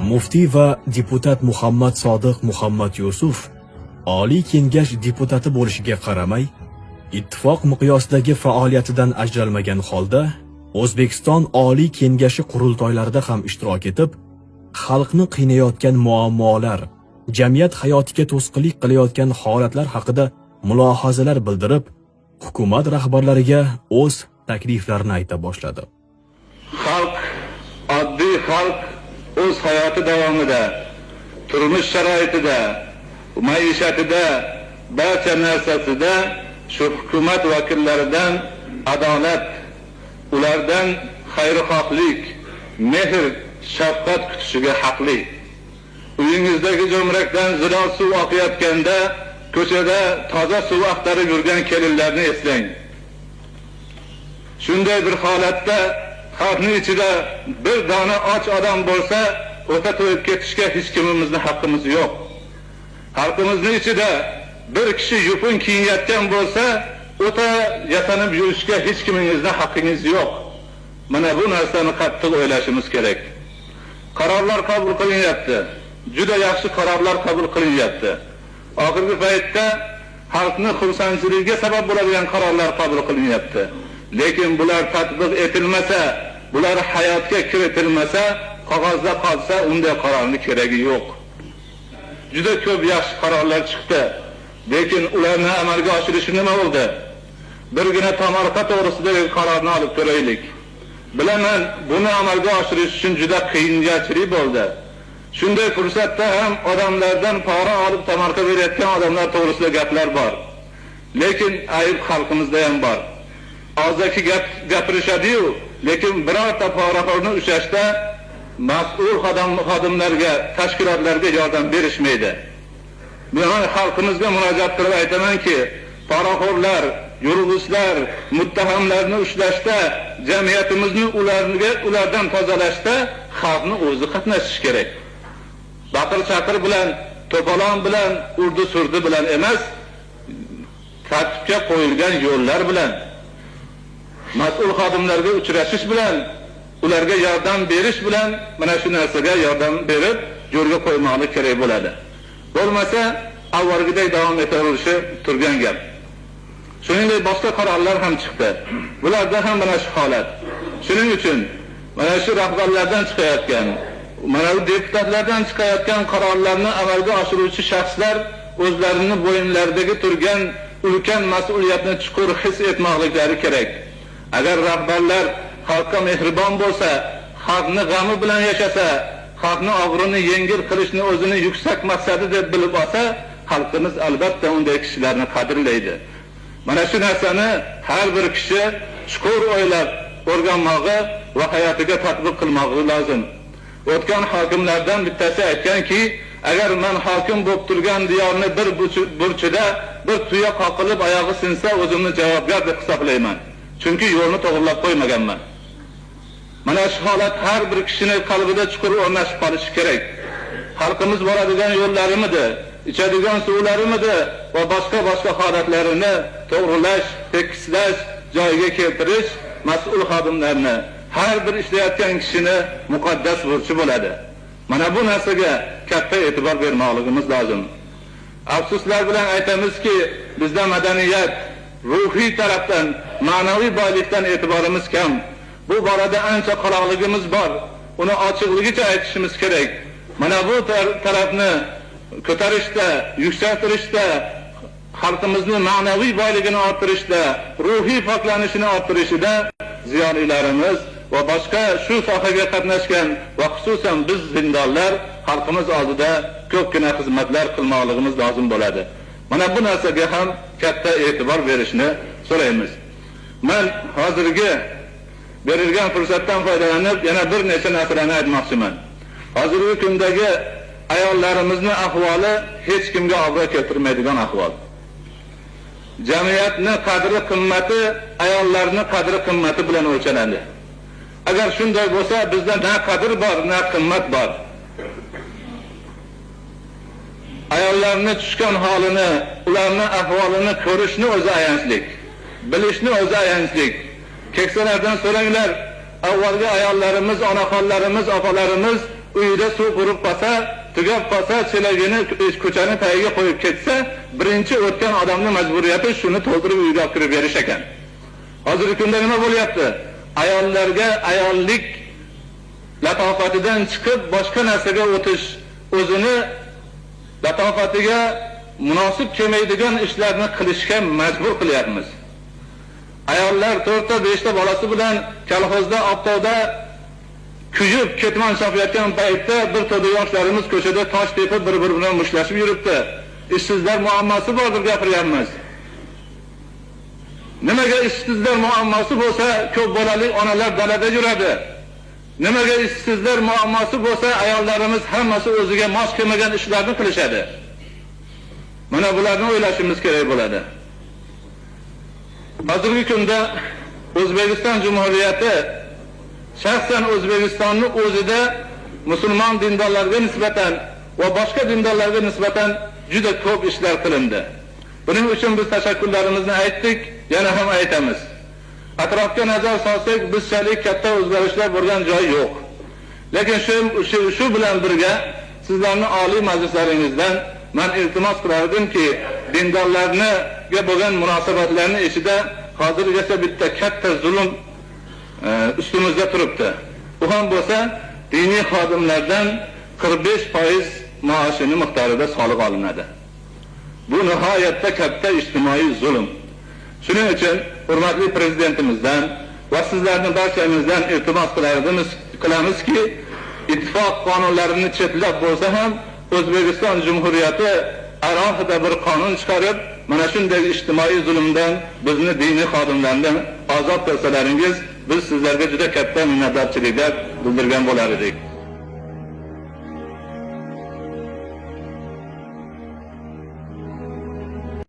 Muftiy va deputat Muhammad Sodiq Muhammad Yusuf Oliy Kengash deputati bo'lishiga qaramay, ittifoq miqyosidagi faoliyatidan ajralmagan holda O'zbekiston Oliy Kengashi qurultoylarida ham ishtirok etib, xalqni qiynayotgan muammolar, jamiyat hayotiga to'sqinlik qilayotgan holatlar haqida mulohazalar bildirib, hukumat rahbarlariga o'z takliflarini ayta boshladi. Xalq, oddiy xalq o'z hayoti davomida, turmush sharoitida, maishatida, barcha narsasida shu hukumat vakillaridan adolat, ulardan xayrixohlik, mehr, shafqat kutishiga haqli. Uyingizdagi jo'mrakdan zilol suv oqayotganda ko'chada toza suv axtarib yurgan kelinlarni eslang. Shunday bir holatda xalqning ichida bir dona och odam bo'lsa, o'ta to'yib ketishga hech kimimizni haqqimiz yo'q. Xalqimizni ichida bir kishi yupun kiyinayotgan bo'lsa, o'ta yasanib yurishga hech kimingizni haqqingiz yo'q. Mana bu narsani qattiq o'ylashimiz kerak. Qarorlar qabul qilinyapti. Juda yaxshi qarorlar qabul qilinyapti. Oxirgi paytda xalqni xursandchiligiga sabab bo'ladigan qarorlar qabul qilinyapti. Lekin bular tatbiq etilmasa, bular hayotga kiritilmasa, qog'ozda qolsa, unday qarorning keragi yo'q. Juda ko'p yaxshi qarorlar chiqdi. Lekin ularni amalga oshirishi nima bo'ldi? Birgina tomorqa to'g'risidagi qarorni olib ko'raylik. Bilaman, buni amalga oshirish uchun juda qiyingarchilik bo'ldi. Shunday fursatda ham odamlardan pora olib tomorqa berayotgan odamlar to'g'risida gaplar bor. Lekin ayb xalqimizda ham bor. Og'zaki gap gapirishadi-yu, lekin birorta poraxo'rni ushlashda mas'ul xodimlarga, tashkilotlarga yordam berishmaydi. Men xalqimizga murojaat qilib aytamanki, poraxo'rlar, yurg'izlar, muttahamlarni ushlashda, jamiyatimizni ulardan tozalashda xalqni o'zi qatnashishi kerak. Baqir-chaqir bilan, to'polon bilan, urdi-surdi bilan emas, tartibga qo'yilgan yo'llar bilan, mas'ul xodimlarga uchrashish bilan, ularga yordam berish bilan mana shu narsaga yordam berib yo'lga qo'ymoqlik kerak bo'ladi. Bo'lmasa avvalgidek davom etaverishi turgan gap. Shuningdek boshqa qarorlar ham chiqdi. Bularda ham mana shu holat. Shuning uchun mana shu rahbarlardan chiqayotgan, mana bu deputatlardan chiqayotgan qarorlarni amalga oshiruvchi shaxslar o'zlarini bo'yinlaridagi turgan ulkan mas'uliyatni chuqur his etmoqliklari kerak. Agar rahbarlar xalqqa mehribon bo'lsa, xalqni g'ami bilan yashasa, xalqni og'irini yengil qilishni o'zini yuksak maqsadi deb bilib olsa, xalqimiz albatta unday kishilarni qadrlaydi. Mana shu narsani har bir kishi chuqur o'ylab o'rganmog'i va hayotiga tatbiq qilmog'i lozim. O'tgan hokimlardan bittasi aytganki, agar men hokim bo'lib turgan diyorni bir burchida bir tuya qoqilib oyog'i sinsa, o'zimni javobgar deb hisoblayman. Chunki yo'lni to'g'rilab qo'ymaganman. Mana shu holat har bir kishini qalbida chuqur o'rnashib qolishi kerak. Xalqimiz boradigan yo'llarimidi, ichadigan suvlarimidi va boshqa-boshqa holatlarini to'g'rilash, tekislash, joyiga keltirish mas'ul xodimlarni, har bir ishlayotgan kishini muqaddas burchi bo'ladi. Mana bu narsaga katta e'tibor bermoqligimiz lozim. Afsuslar bilan aytamizki, bizda madaniyat, ruhiy tarafdan, ma'naviy boylikdan e'tiborimiz kam. Bu borada ancha qoloqligimiz bor. Uni ochiqligicha aytishimiz kerak. Mana bu tarafni ko'tarishda, yuksaltirishda, xalqimizni ma'naviy boyligini orttirishda, ruhiy poklanishini orttirishida ziyolilarimiz va boshqa shu sohaga qatnashgan va xususan biz zindonlar xalqimiz oldida ko'pgina xizmatlar qilmoqligimiz lozim bo'ladi. Mana bu narsaga ham katta e'tibor berishni so'raymiz. Men hozirgi berilgan fursatdan foydalanib yana bir necha narsalarni aytmoqchiman. Hozirgi kundagi ayollarimizni ahvoli hech kimga obro' keltirmaydigan ahvol. Jamiyatni qadri qimmati ayollarning qadri qimmati bilan o'lchanadi. Agar shunday bo'lsa, bizda na qadr bor, na qimmat bor. Ayollarni tushgan holini, ularni ahvolini ko'rishni o'zi ayanchlik, bilishni o'zi ayanchlik. Keksalardan so'ranglar, avvalgi ayollarimiz, onaxonlarimiz, opalarimiz Uyida suv qurib qolsa, tugab qolsa, chelagini ko'chani tagiga qo'yib ketsa, birinchi o'tgan odamning majburiyati shuni to'ldirib uyga olib kirib berish ekan. Hozirgi kunda nima bo'lyapti? Ayollarga ayollik latofatidan chiqib boshqa narsaga o'tish, o'zini latofatiga munosib kelmaydigan ishlarni qilishga majbur qilyapmiz. Ayollar 4ta 5ta bolasi bilan kolxozda oftobda kuyib ketmon chopayotgan paytda bir to'da yoshlarimiz ko'chada tosh tepib bir-biri bilan mushtlashib yuribdi. Ishsizlar muammosi bor deb gapiryapmiz. Nimaga ishsizlar muammosi bo'lsa, ko'p bolali onalar dalada yuradi. Nimaga ishsizlar muammosi bo'lsa, ayollarimiz hammasi o'ziga mos kelmagan ishlarni qilishadi. Mana bularni o'ylashimiz kerak bo'ladi. Hozirgi kunda O'zbekiston Jumhuriyati, shaxsan O'zbekistonni o'zida musulmon dindorlarga nisbatan va boshqa dindorlarga nisbatan juda ko'p ishlar qilindi. Buning uchun biz tashakkurlarimizni aytdik, yana ham aytamiz. Atrofga nazar solsak, bizchalik katta o'zgarishlar bo'lgan joy yo'q. Lekin shu bilan birga sizlarning oliy majlislaringizdan men iltimos qilardimki, dindorlarga bo'lgan munosabatlarning ichida hozirgacha bitta katta zulm ustimizda turibdi. U ham bo'lsa diniy xodimlardan 45% maoshini miqdorida soliq olinadi. Bu nihoyatda katta ijtimoiy zulm. Shuning uchun hurmatli prezidentimizdan va sizlarning barchangizdan iltimos qilamizki, ittifoq qonunlarini chetlab bo'lsa ham O'zbekiston Jumhuriyati alohida bir qonun chiqarib, mana shunday ijtimoiy zulmdan bizni diniy xodimlardan ozod qilsalaringiz, biz sizlarga juda katta minnatdorchiliklar bildirgan bo'lar edik.